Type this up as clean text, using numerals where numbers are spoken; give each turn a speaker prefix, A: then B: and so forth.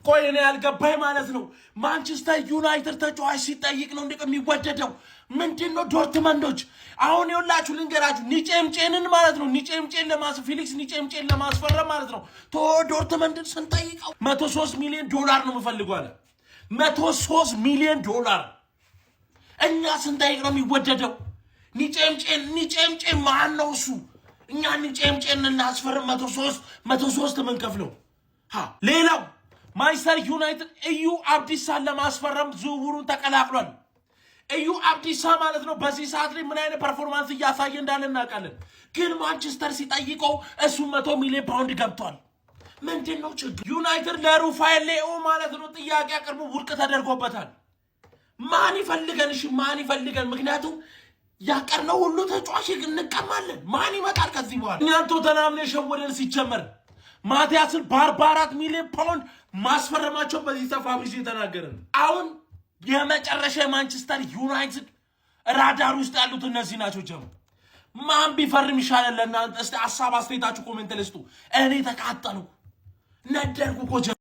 A: ቆይ፣ እኔ ያልገባኝ ማለት ነው ማንቸስተር ዩናይትድ ተጫዋች ሲጠይቅ ነው እንደ የሚወደደው? ምንድን ነው ዶርትመንዶች? አሁን ይኸውላችሁ ልንገራችሁ፣ ኒጬምጬንን ማለት ነው ኒጬምጬን ለማስ ፊሊክስ ኒጬምጬን ለማስፈረም ማለት ነው ዶርትመንድን ስንጠይቀው 103 ሚሊዮን ዶላር ነው የምፈልገው አለ። 103 ሚሊዮን ዶላር እኛ ስንጠይቅ ነው የሚወደደው። ኒጬምጬን፣ ኒጬምጬን ማን ነው እሱ? እኛ ኒጬምጬን እናስፈርም 103 የምንከፍለው። ሌላው ማንቸስተር ዩናይትድ እዩ አብዲሳን ለማስፈረም ዝውውሩን ተቀላቅሏል። እዩ አብዲሳ ማለት ነው በዚህ ሰዓት ላይ ምን አይነት performance እያሳየ እንዳለ እናውቃለን። ግን ማንቸስተር ሲጠይቀው እሱ 100 ሚሊዮን ፓውንድ ገብቷል። ምንድን ነው ችግር? ዩናይትድ ለሩፋኤል ሌኦ ማለት ነው ጥያቄ አቅርቦ ውድቅ ተደርጎበታል። ማን ይፈልገን? እሺ ማን ይፈልገን? ምክንያቱም ያቀርነው ሁሉ ተጫዋች እንቀማለን። ማን ይመጣል ከዚህ በኋላ? እኛን ቶተናም ነው የሸወደን። ሲጀመር ማቲያስን በ44 ሚሊዮን ፓውንድ ማስፈረማቸው በዚህ ፋብሪዚዮ የተናገረ ነው። አሁን የመጨረሻ የማንቸስተር ዩናይትድ ራዳር ውስጥ ያሉት እነዚህ ናቸው። ጀሙ ማን ቢፈርም ይሻላል ለእናንተ? እስቲ ሀሳብ አስተያየታችሁ comment ላይ ስጡ። እኔ ተቃጠልኩ፣ ነደርኩ እኮ።